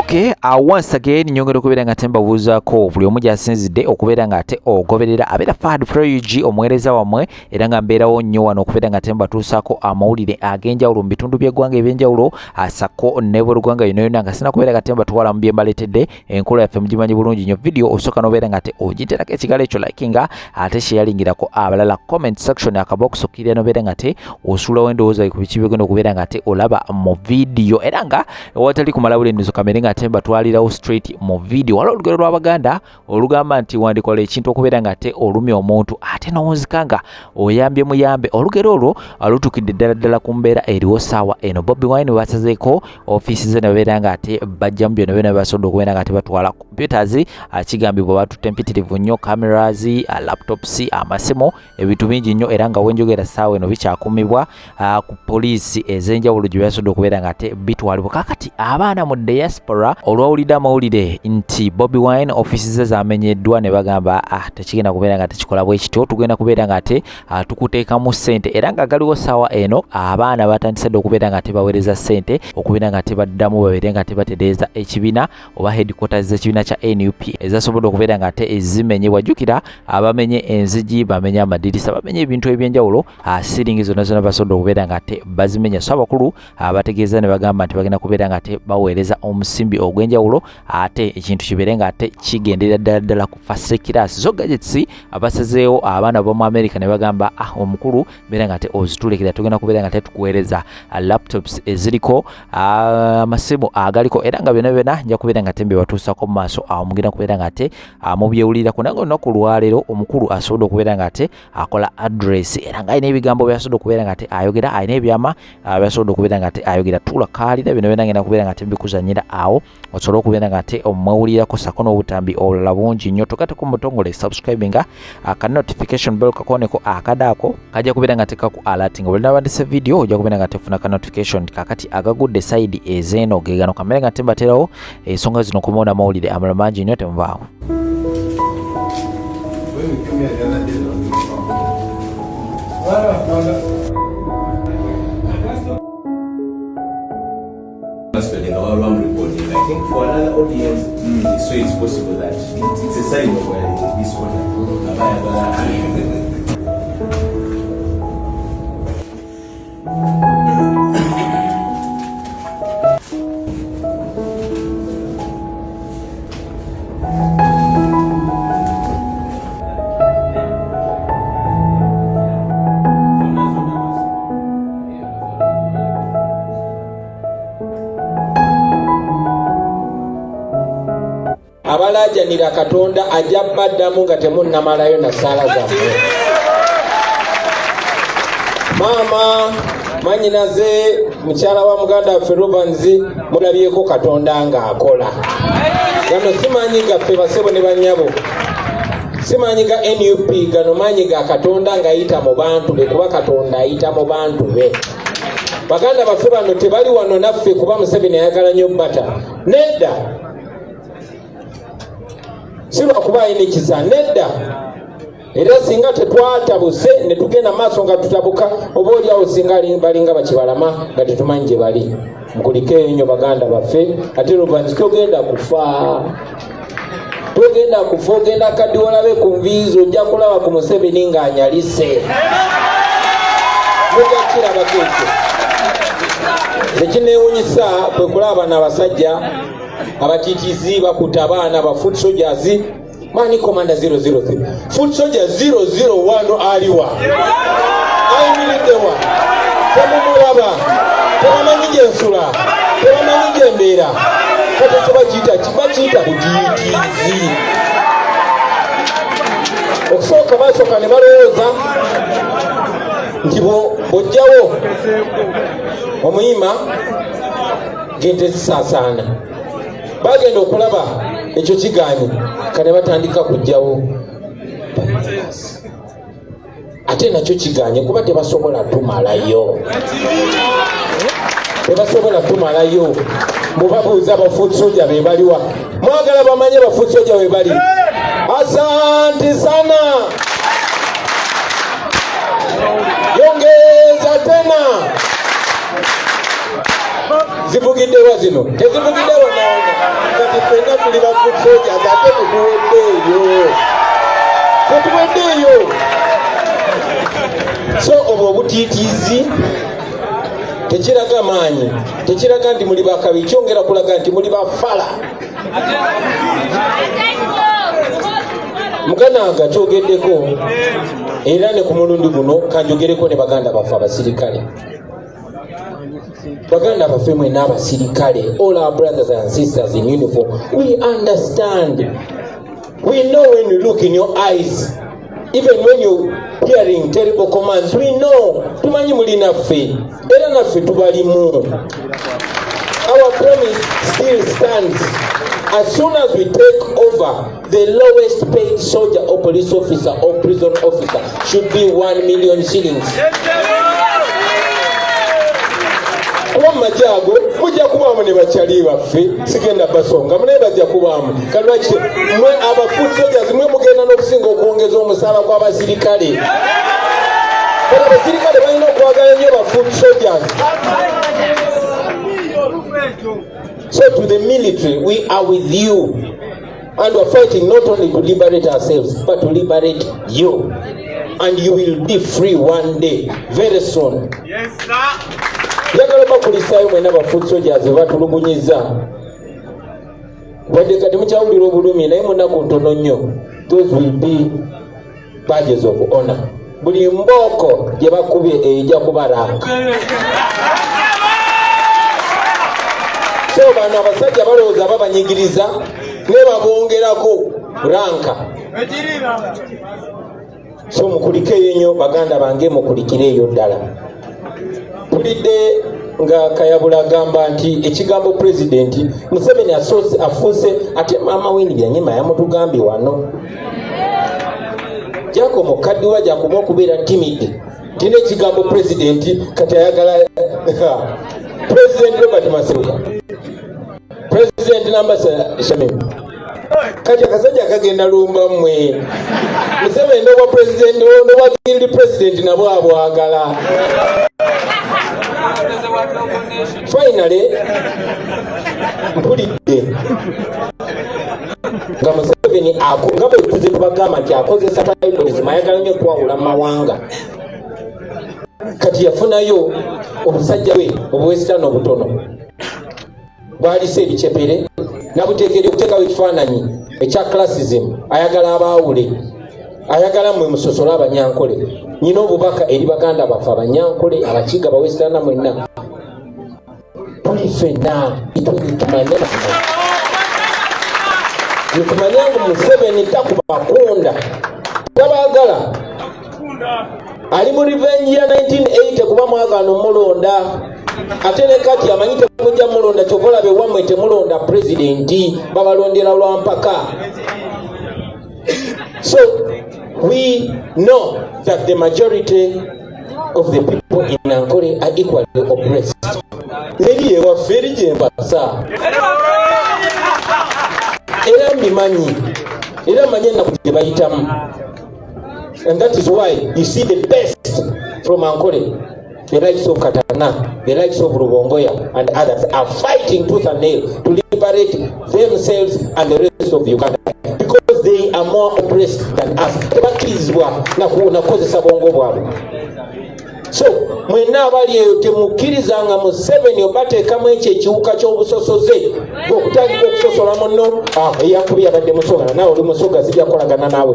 Okay, once again nyongera okubeera nga tembabuuzaako buli omu gy'asinzidde okubeera nga ate ogoberera abeera Fahad Pro UG, omuweereza wammwe, era nga mbeerawo nnyo wano okubeera nga tembatuusaako amawulire ag'enjawulo mu bitundu by'eggwanga eby'enjawulo asako ne bw'eggwanga yonna yonna. Nga sina kubeera nga tembatwala mu bye mbaleetedde, enkola yaffe mugimanyi bulungi nnyo. Video osooka n'obeera nga ate ogiterako ekigalo ekyo, likinga ate sheyalingirako abalala. Comment section, akabokisi okkirira n'obeera nga ate osuulawo endowooza ku biki byogenda okubeera nga ate olaba mu video. Era nga ewatali kumala bulendizo, kamere nga ate mbatwalirawo straight mu video. Waliwo olugero lw'Abaganda olugamba nti wandikola ekintu okubeera nga ate olumya omuntu ate n'owunzika nga oyambye muyambe. Olugero olwo lutukidde ddala ddala ku mbeera eriwo saawa eno. Bobi Wine basazeeko ofiisi ze ne babeera nga ate bajjamu byonna byonna basobodde okubeera nga ate batwala. Computers kigambibwa batutte empitirivu nnyo, cameras, laptops, amasimu, ebintu bingi nnyo. Era nga wenjogera saawa eno bikyakumibwa ku poliisi ez'enjawulo gye byasobodde okubeera nga ate bitwalibwa. Kakati abaana mu diaspora olwawulidde amawulire nti Bobi Wine ofiisi ze zamenyeddwa, ne bagamba, "Ah, tekigenda kubeera nga tekikola bwe kityo, tugenda kubeera nga ate tukuteekamu ssente." Era nga galiwo saawa eno, abaana batandise dde okubeera nga tebaweereza ssente okubeera nga tebaddamu babeere nga tebatereeza ekibiina oba headquarters z'ekibiina kya NUP ezasobodde okubeera nga ate zimenyebwa. Jjukira abamenye enzigi, bamenye amadirisa, bamenye ebintu ebyenjawulo, ceiling zonna zonna basobodde okubeera nga ate bazimenya. So abakulu abategeeza ne bagamba nti bagenda kubeera nga ate baweereza omusimbi ogw'enjawulo ate ekintu kibeere nga ate kigendera ddala ddala ku first class. So gadgets abasazeewo abaana b'omu America ne bagamba, "Ah, omukulu, beera nga ate ozitulekera, tugenda kubeera nga ate tukuweereza laptops eziriko amasimu agaliko." Era nga byonna byonna nja kubeera nga ate mbibatuusako mu maaso awo, mugenda kubeera nga ate mubyewulirako. Naye nga olunaku lwaleero omukulu asobodde okubeera nga ate akola address, era nga alina ebigambo byasobodde okubeera nga ate ayogera, alina ebyama byasobodde okubeera nga ate ayogera. Tuula kaalira, byonna byonna ngenda kubeera nga ate mbikuzanyira awo osobole okubeera nga ate omwewulirako, sako n'obutambi obulala bungi nnyo. Togateko mutongole, subscribinga, aka notification bell kakoneko, akadaako kajja kubeera nga tekaku alert nga buli nabandise video ojja kubeera nga tefuna ka notification. Kakati agagudde side ezeeno gegano. Kamere nga tembaterawo ensonga zino kumona amawulire amalala mangi nnyo, temuvaawo. When we came here the other day, Spending a while recording. I think for another audience, so it's possible that it's a sign of this order. Abaya, Abalaajanira Katonda ajja baddamu nga temunnamalayo na ssaala zammwe. Maama mwanyinaze, mukyala wa muganda waffe Rovans, mulabyeko Katonda ng'akola. Gano si maanyi gaffe, basebo ne bannyabo, si maanyi ga NUP, gano maanyi ga Katonda ng'ayita mu bantu be, kuba Katonda ayita mu bantu be. Baganda baffe bano tebali wano naffe kuba Museveni ayagala nnyo bata, nedda, si lwakuba alina ekisa, nedda. Era singa tetwatabuse ne tugenda maaso nga tutabuka, oba oliawo singa balinga bakibalama nga tetumanyi gye bali. Mukulikeeyo nnyo baganda baffe. Ate Rovans, togenda kufa, togenda kufa, ogenda kaddi olabe ku nviizo. Ojja kulaba ku Museveni ng'anyalise, mujja kukirabako ekyo. Ekinneewunyisa kwe kulaba bano abasajja abatiitizi bakuta abaana ba foot soldiers. Mani commander 003, foot soldier 001 aliwa? Ayimiriddewa? Temumulaba? Tebamanyi gyensula, tebamanyi gyembeera. Kati ekyo bakiyita ki? Bakiyita butiitiizi. Okusooka basooka ne balowooza nti bw'ojjawo omuyima gente zisaasaana. Bagenda okulaba ekyo kiganye, kane batandika kujjawo bannansi, ate nakyo kiganye, kuba tebasobola tumalayo, tebasobola tumalayo. Mubabuuza ba foot soldier be baliwa? Mwagala bamanye ba foot soldier we bali? Asante sana, yongeza tena. Zivugiddewa? Zivugiddewa zino tezivugidde wonawona. Kati ffenna tuli ba foot soldiers, ate tetuweddeeyo, tetuweddeeyo. So obwo obutiitiizi tekiraga maanyi, tekiraga nti muli bakabi, kyongera kulaga nti muli bafala. Muganda kyogeddeko era ne ku mulundi guno kanjogereko ne baganda baffe abasirikale. Baganda baffe mwena abasirikale, all our brothers and sisters in uniform, we understand, we know when you look in your eyes, even when you hearing terrible commands, we know, tumanyi muli naffe era naffe tubalimu. Our promise still stands. As soon as we take over, the lowest paid soldier or police officer or prison officer should be 1 million shillings. Kuba mumagye ago mujja kubaamu ne bakyali baffe, sigenda basonga munaye bajja kubaamu. Kalwaki mwe aba foot soldiers mwe mugenda n'okusinga okwongeza omusaala gw'abasirikale? Kale abasirikale balina okwagala nnyo ba foot soldiers. So to the military, we are with you and we are fighting not only to liberate ourselves but to liberate you, and you will be free one day very soon. Yes, sir. Njagala bakulisaayo mwena ba foot soldiers batulugunyiza, wadde kati mukyawulira obulumi, naye munaku ntono nnyo those will be badges of honor. Buli mbooko gye bakubye ejja kuba ranka. So bano abasajja balowooza babanyigiriza ne babongerako ranka. So mukulikeeyo nnyo baganda bange, mukulikireeyo ddala. Mpulidde nga Kayabula agamba nti ekigambo pulezidenti Museveni asoose afuuse, ate maama Winnie Byanyima yamutugambye wano jakoma okukaddiwa, jakoma okubeera timid, nti n'ekigambo pulezidenti kati ayagala President Robert Maseruka, President Nambasa Shamim. Kati akasajja kagenda lumba mmwe. Museveni n'obwa pulezidenti n'obwa guild president nabwo abwagala. Finally mpulidde nga Museveni nga bwe tuze tubagamba nti akozesa tribalism, ayagala nnyo okwawula mu mawanga. Kati yafunayo obusajja bwe obuwesitaani obutono bwalisa ebicepere nabuteekera okuteekawo ekifaananyi ekya classism. Ayagala abaawule, ayagala mmwe musosole Abanyankole. Nyina obubaka eri baganda baffe Abanyankole, Abakiga, Abawesitaana mwenna, tuli ffenna tumanye mazima, nitumanya ngu Museveni takubakunda, tabaagala, ali mu revenge ya 1980 kuba mwagaana omulonda, ate ne kati amanyi temujja mulonda. Kyova olaba ewammwe temulonda pulezidenti, babalondera lwa mpaka. So we know that the majority of the people in Ankole are equally oppressed. Eri ewaffe eri gyempasa era mbimanyi, era mmanyi ennaku gye bayitamu, and that is why you see the best from Ankole, the likes of Katana, the likes of Rubongoya and others, are fighting tooth and nail to liberate themselves and the rest of Uganda, because they are more oppressed than us. Tebakkirizibwa nakukozesa bwongo bwabwe. So mwenna abali eyo temukkirizanga Museveni obateekamu ekyo ekiwuka ky'obusosoze okutandika okusosola munno. Eyakubye abadde Musoga, naawe oli Musoga, sijja kukolagana naawe.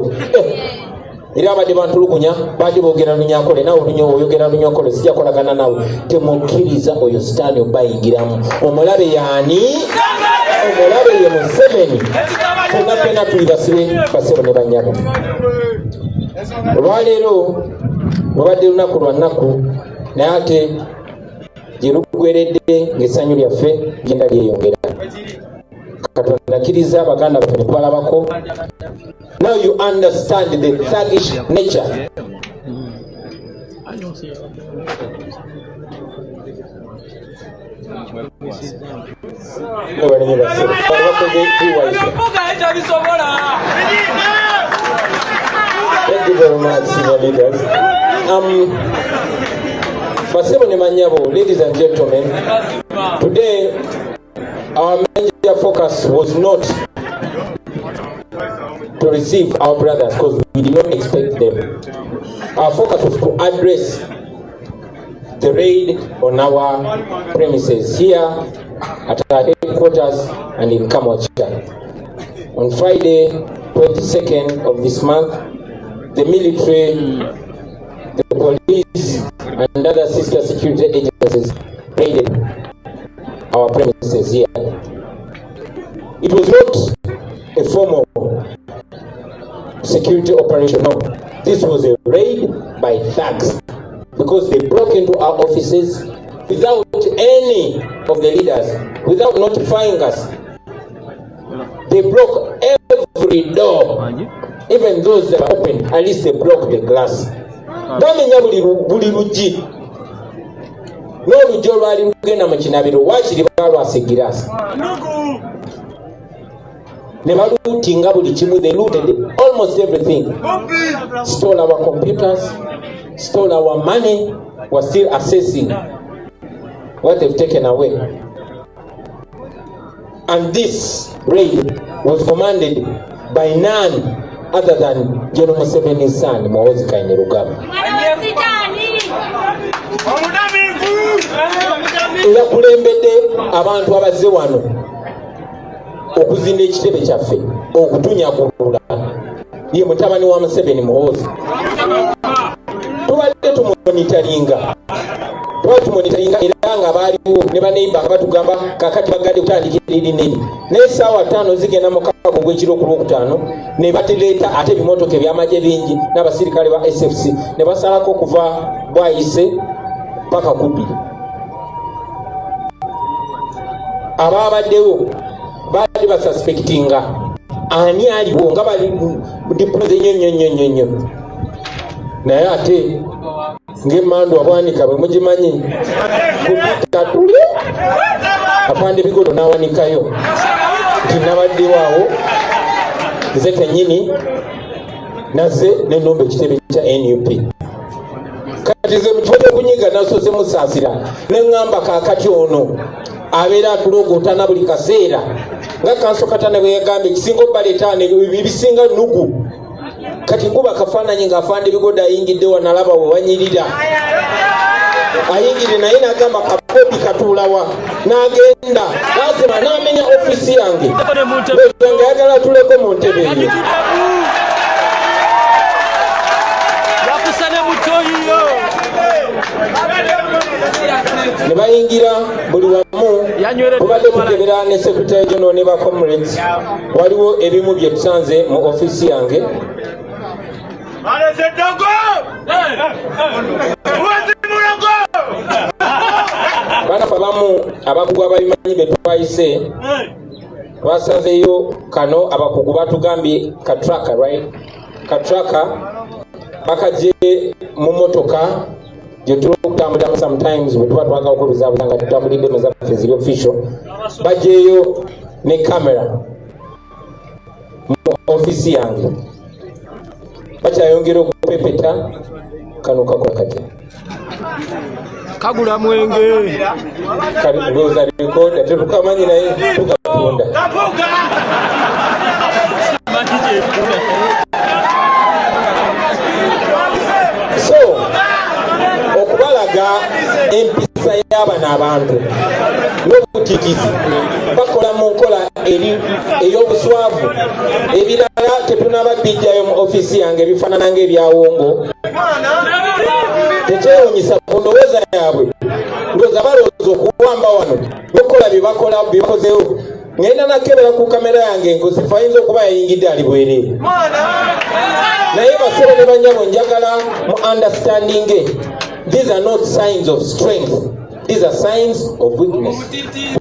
Era abadde bantulugunya badde boogera Lunyankole, naawe oyogera Lunyankole, sijja kukolagana naawe. Temukkiriza oyo sitaani obayingiramu. Omulabe yaani? Omulabe ye Museveni. Fenna fenna tuli basibe, basebo ne bannyabo. Olwaleero lubadde lunaku lwa nnaku, naye ate gye luggweredde ng'essanyu lyaffe genda lyeyongera. Katonda akkiriza abaganda baffe ne tubalabako. Now you understand the thuggish nature. Thank you very much, senior leaders. Basebo ne Manyabo, ladies and gentlemen, today Our major focus was not to receive our brothers because we did not expect them. Our focus was to address the raid on our premises here at our headquarters and in Kamwokya. On Friday, 22nd of this month, the military, the police, and other sister security agencies raided our premises here. It was not a formal security operation, no. This was a raid by thugs because they broke into our offices without any of the leaders, without notifying us. They broke every door, even those that were open, at least they broke the glass. Bamenya buli luggi, n'oluggi olwali lugenda mu kinabiro waakiri balwasa egiraasi ne balootinga buli kimu. They looted almost everything, stole our computers, stole our money. We're still assessing what they've taken away. And this raid was commanded by none other than General Museveni's son, Muhoozi Kainerugaba, eyakulembedde abantu abazze wano okuzinda ekitebe kyaffe, okutunyagulula, ye mutabani wa Museveni, Muhoozi. Tubadde tumonitoringa, tuba tumonitoringa, era nga baaliwo ne baneiba nga batugamba kakati bagadde kutandikira eri neri, naye essaawa 5:50 ogw'ekiro ku Lwokutaano ne batuleeta ate ebimotoka ebyamagye bingi n'abasirikale ba SFC ne basalako okuva Bwayise paka kubiri. Ababaddewo baali basuspectinga ani aliwo nga bali diploze nnyo nnyo nnyo nnyo nnyo, naye ate ng'emmandu abwanika bwe mugimanyi kutatule afande Bigodo n'awanikayo nti nabaddewo awo nze kennyini nazze nenumba ekitebe kya NUP. Kati nze mu kifo ky'okunyiga nasoose musaasira ne ŋŋamba kaakati ono abeera atulogootana buli kaseera nga kanso katana bwe yagambye ekisinga obbaleeta ebisinga nugu. Kati nkuba akafaananyi ng'afande Bigodo ayingidde, wanalaba we wanyirira ayingidde, naye n'agamba kabobi katuulawa, n'agenda lazima n'amenya ofiisi yange nga ayagala atuleko mu ntebe eyo. Ne bayingira buli wamu. Tubadde tukebera ne secretary general ne ba comrades, waliwo ebimu bye tusanze mu ofiisi yange. Banafe abamu abakugu ababimanyi be twayise twasanzeyo kano, abakugu batugambye katraka, right? Katraka bakajje mu motoka gye tuli okutambuliramu sometimes bwe tuba twagala okwebuzabuza nga tutambulidde mu zaffe ziri official. Bajeeyo ne kamera mu ofiisi yange, bakyayongera okupepeta. Kano kakola katya? Kagula mwenge. Ndowooza rekoda tetukamanyi naye tukatunda. So okubalaga empisa y'abano abantu n'obutiitiizi, bakola mu nkola eri ey'obuswavu. Ebirala tetunaba bijjayo mu ofiisi yange ebifaanana ng'ebyawongo. Tekyewunyisa ku ndowooza yaabwe, ndowooza balowooza okuwamba wano n'okukola bye bakola bye bakozeewo. Ngenda nakebera ku kamera yange nkusifu ayinza okuba yayingidde ali bwereere, naye basebo ne banyabo, njagala mu understanding, these are not signs of strength, these are signs of weakness.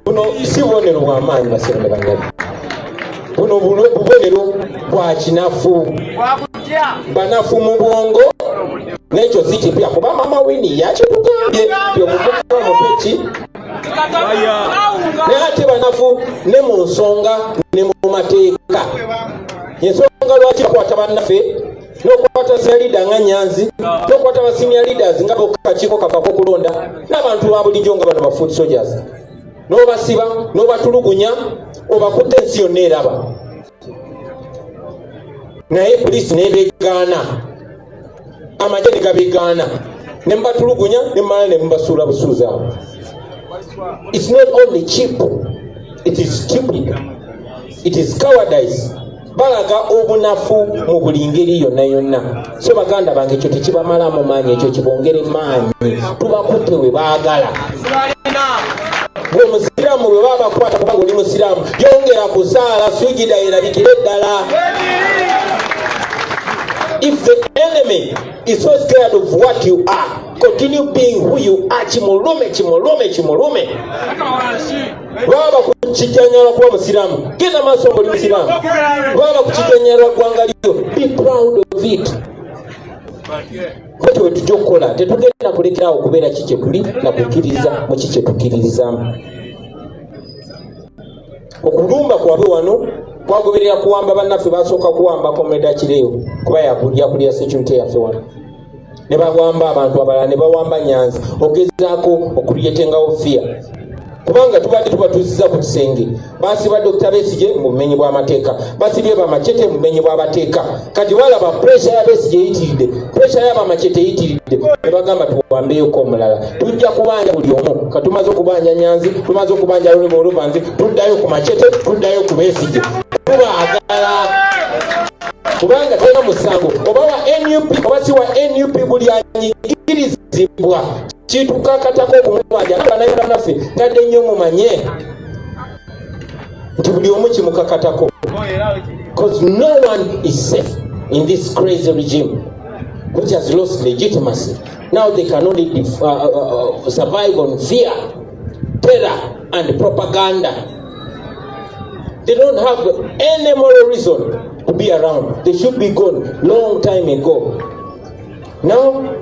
Buno si bubonero bw'amaanyi, basebo ne banyabo, buno bubonero bwa kinafu, banafu mu bwongo. N'ekyo si kipya kuba Mama Wini yakitugambye ti omuvubuka mupeki, naye ate banafu ne mu nsonga ne mu mateeka. Ensonga lwaki bakwata bannaffe n'okukwata senior leader nga Nyanzi n'okukwata ba senior leaders nga bakakiiko kafako okulonda n'abantu ba bulijjo nga bano ba foot soldiers. N'obasiba, n'obatulugunya, obakutte, ensi yonna eraba, naye poliisi nebegaana, amagye ne gabegaana, ne mubatulugunya, ne mumala ne mubasuula busuuzi awo. It's not only cheap, it is stupid, it is cowardice. Balaga obunafu mu buli ngeri yonna yonna. So baganda bange, ekyo tekibamalamu maanyi, ekyo kibongere maanyi. Tubakutte we baagala. Gwe musiraamu, bwe baba bakwata kubanga oli musiraamu, yongera kusaala, sujida erabikire ddala. If the enemy is so scared of what you are, continue being who you are. Kimulume, kimulume, kimulume. Baba kukijanyala kuba musiraamu, genda maaso nga oli musiraamu. Baba kukijanyala ggwanga lyo, be proud of it. Bwetyo bwe tujja okukola. Tetugenda kulekerawo okubeera ki kye tuli nakukkiririza mu ki kye tukkiririzaamu. Okulumba kwabwe wano kwagoberera kuwamba bannaffe. Basooka kuwamba Comrade Akireyo kuba yakulira security yaffe wano, ne bawamba abantu abalala, ne bawamba Nyanzi, ogezaako okucreatingawo fear, kubanga tubadde tubatuusiza ku kisenge. Basiba Dr Besige mu bumenyi bw'amateeka, basibye Bamachete mu bumenyi bw'amateeka. Kati balaba pressure ya Besige eyitiridde, pressure y'Abamachete eyitiridde, ne bagamba tuwambeyoko omulala. Tujja kubanja buli omu. Katumaze okubanja Nyanzi, tumaze okubanja Oluvanzi, tuddayo ku Machete, tuddayo ku Besige. Tubaagala kubanga talina musango, oba wa NUP oba si wa NUP. Buli anyigirizibwa kitukakatako okumubanja. Naffe tadde nnyo, mumanye nti buli omu kimukakatako, because no one is safe in this crazy regime which has lost legitimacy. Now they can only survive on fear, terror and propaganda. They don't have any moral reason to be around. They should be gone long time ago. Now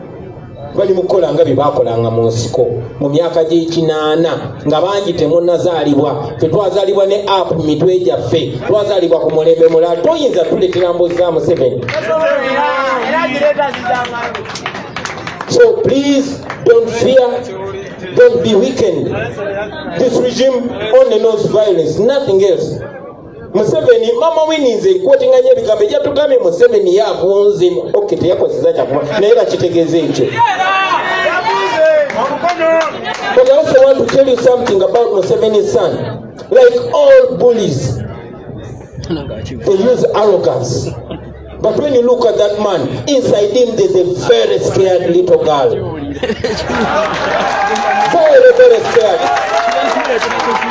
bali mu kukola nga bye baakolanga mu nsiko mu myaka gy'ekinaana, nga bangi temunnazaalibwa. Ffe twazaalibwa ne app mu mitwe gyaffe, twazaalibwa ku mulembe mulala. Toyinza tuleetera mbuzi za Museveni. So please don't fear, don't be weakened. This regime only knows violence, nothing else. Museveni, Mama Winnie, nze nkwotinganya ebigambo ejatugambye Museveni yavunze. Ok, teyakozesa kyakuba, naye bakitegeeza ekyo. But I also want to tell you something about Museveni's son. Like all bullies, they use arrogance. But when you look at that man, inside him there's a very scared little girl. Very, very scared.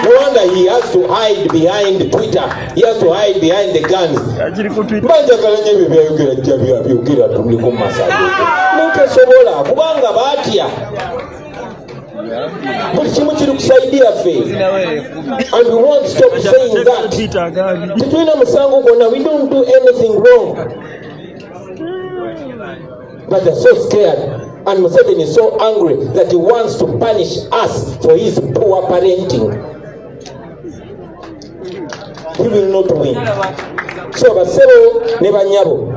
No wonder he has to hide behind Twitter. He has to hide behind the guns. Banjagala nnyo ebyo byayogera, jja byogera tuliko mu masago. Mutosobola kubanga baatya. Buli kimu kiri ku side yaffe. And we won't stop saying that. Tetulina musango gwonna. We don't do anything wrong. But they're so scared. And Museveni is so angry that he wants to punish us for his poor parenting. He will not win. So basebo ne banyabo,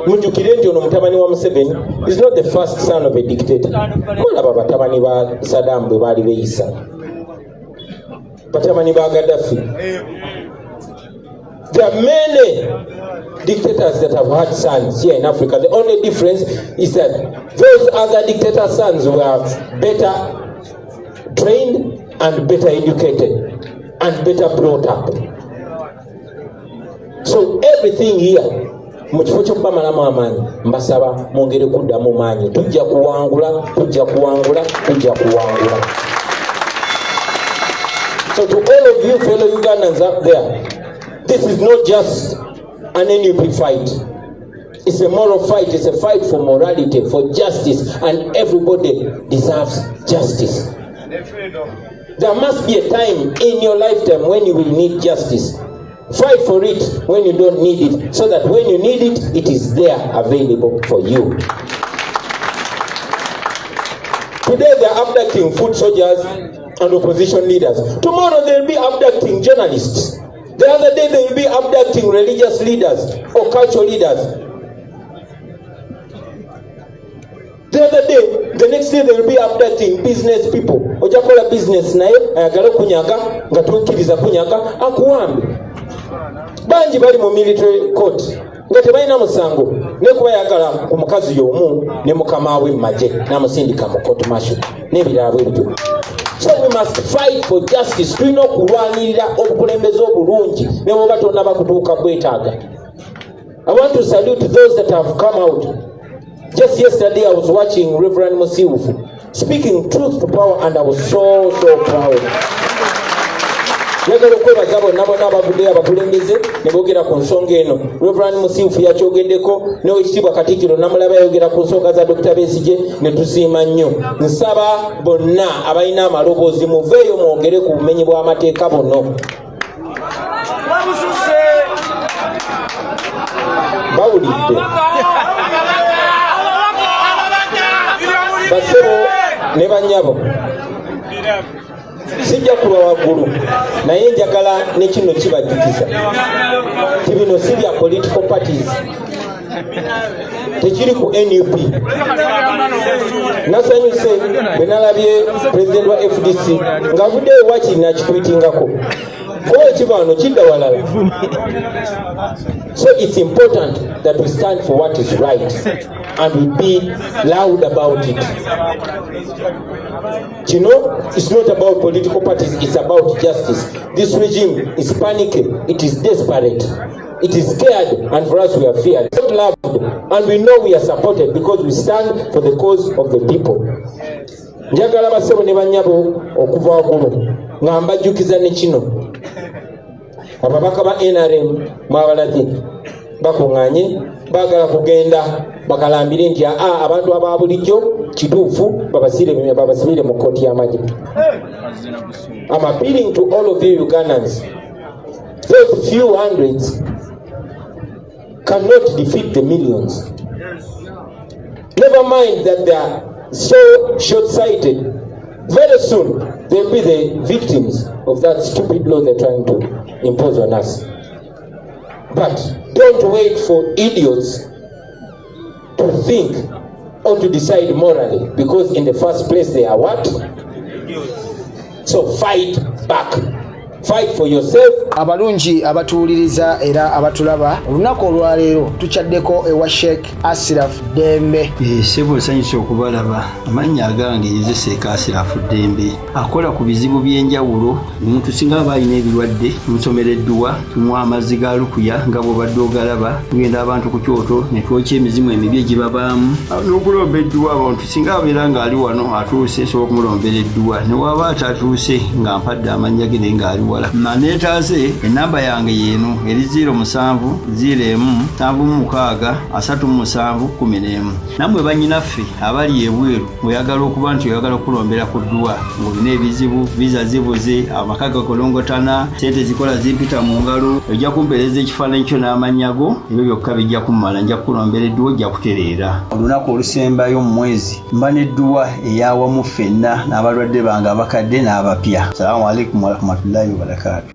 mujjukire nti ono mutabani wa Museveni is not the first son of a dictator. Mulaba batabani ba Saddam bwe baali beeyisa, batabani ba Gaddafi. There are many dictators that have had sons here in Africa. The only difference is that those other dictator sons were better trained and better educated and better brought up. So everything here, mu kifo ky'okubamalamu amaanyi, mbasaba mwongere kuddamu maanyi. Tujja kuwangula, tujja kuwangula, tujja kuwangula. So to all of you fellow Ugandans up there, this is not just an NUP fight. It's a moral fight. It's a fight for morality, for justice, and everybody deserves justice. There must be a time in your lifetime when you will need justice. Fight for it when you don't need it, so that when you need it, it is there available for you. Today they are abducting foot soldiers and opposition leaders. Tomorrow they'll be abducting journalists. The other day they will be abducting religious leaders or cultural leaders. The other day, The next day they will be abducting business people. Ojja kukola business naye ayagale okunyaga nga tukkiriza kunyaga akuwambe. Bangi bali mu military court nga tebalina musango, naye kuba yagala ku mukazi y'omu ne mukama we mu magye n'amusindika mu court martial n'ebirala bwe bityo. So we must fight for justice. Tulina okulwanirira obukulembeze obulungi ne bwoba tonnaba kutuuka bwetaaga. I want to salute those that have come out. Just yesterday I was watching Reverend Musiwufu speaking truth to power and I was so so proud. Njagala okwebaza bonna bonna abavuddeyo, abakulembeze ne boogera ku nsonga eno. Reverend Musiwufu yakyogeddeko, n'Owekitiibwa Katikkiro namulaba yayogera ku nsonga za Dr Besigye ne tusiima nnyo. Nsaba bonna abalina amaloboozi muveeyo mwogere ku bumenyi bw'amateeka buno. Bawulidde, basebo ne bannyabo, sijja kulwa waggulu, naye njagala ne kino kibajjukiza ti bino si bya political parties, tekiri ku NUP. Nasanyuse bwe nalabye pulezidenti wa FDC ng'avuddeyo wakiri n'akitwitingako, kuba ekiva wano kidda walala. So it's important that we stand for what is right and we be loud about it. Kino it's not about political parties, it's about justice. This regime is panicking, it is desperate, it is scared, and for us we are feared, not loved, and we know we are supported because we stand for the cause of the people. Njagala basebo ne bannyabo okuva waggulu nga mbajjukiza ne kino: ababaka ba NRM mwabalabye bakuŋŋaanye, baagala kugenda bakalambire nti aa abantu aba bulijjo kituufu babasibire mu kkooti y'amagye. I'm appealing to all of you Ugandans. Those few hundreds cannot defeat the millions. Never mind that they are so short-sighted. Very soon they'll be the victims of that stupid law they're trying to impose on us. But don't wait for idiots to think or to decide morally, because in the first place they are what? So fight back. Fight for yourself. Abalungi abatuwuliriza era abatulaba, olunaku olwaleero tukyaddeko ewa Sheikh Asiraf Ddembe. Ssebo, nsanyuse okubalaba. Amannya agange nze Seeka Asirafu Ddembe, akola ku bizibu by'enjawulo. Omuntu singa aba alina ebirwadde, tumusomera edduwa, tumuwa amazzi ga lukuya nga bw'obadde ogalaba. Tugenda abantu ku kyoto ne twokya emizimu emibi egibabaamu n'okulomba edduwa. Abantu singa abeera ng'ali wano atuuse, nsobola okumulombera edduwa, ne waba atatuuse nga mpadde amannya ge naye ng'ali wala naneetaase. Enamba yange yeeno eri 07 01 76 37 11. Nammwe bannyinaffe abali ebweru, oyagala okuba nti oyagala okulombera ku dduwa ng'olina ebizibu, viza zibuze, amaka gakolongotana, sente zikola zimpita mu ngalo, ojja kumpeereza ekifaananyi kyo n'amannya go, ebyo byokka bijja kummala, nja kukulombera edduwa, ojja kutereera. Olunaku olusembayo mu mwezi mba n'edduwa eyawamu ffenna n'abalwadde bange abakadde n'abapya. Salaamu alaikum warahmatullahi wabarakaatu.